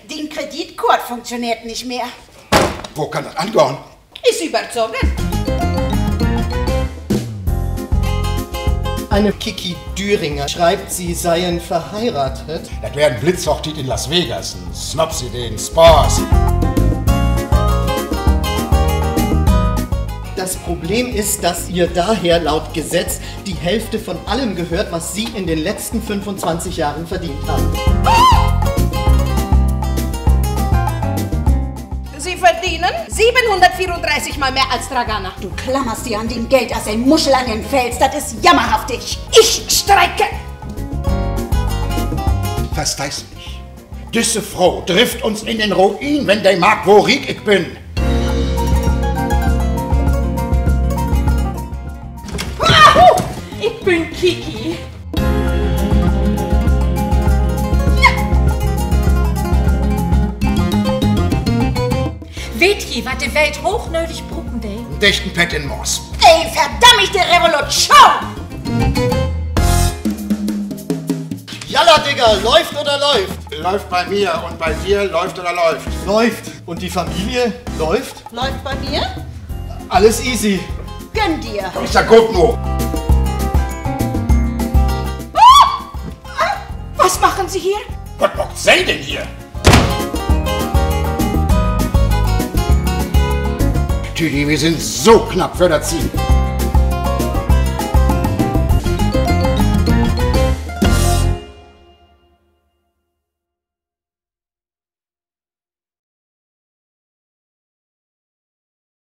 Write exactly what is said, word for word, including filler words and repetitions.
Dien Kreditkoort funktioneert nich mehr. Wo kann dat angahn? Is överzogen. Eine Kiki Düringer schreibt, Sie seien verheiratet. Dat weer en Blitzhochtiet in Las Vegas, en Snobsidee, en Spaß. Das Problem ist, dass ihr daher laut Gesetz die Hälfte von allem gehört, was Sie in den letzten fünfundzwanzig Jahren verdient haben. Sie verdienen siebenhundertvierunddreißig Mal mehr als Dragana. Du klammerst di an dien Geld as en Muschel an den Fels. Dat is jammerhaftig. Ich streike! Versteihst du nich? Düsse Fro drifft uns in den Ruin, wenn de markt, wo riek ik bün. Ik bün Kiki. Weet ji, wat de Welt hoochnödig bruken dee? En dichten Pett in Moors. De verdammigte Revolution! Jalla, Digga, läuft oder läuft? Läuft bei mir und bei dir läuft oder läuft? Läuft. Und die Familie läuft? Läuft bei mir? Alles easy. Gönn dir. Is ja goot nu. Was machen Sie hier? Wat maakt Se denn hier? Tüdi, wi sünd so knapp vör dat Ziel.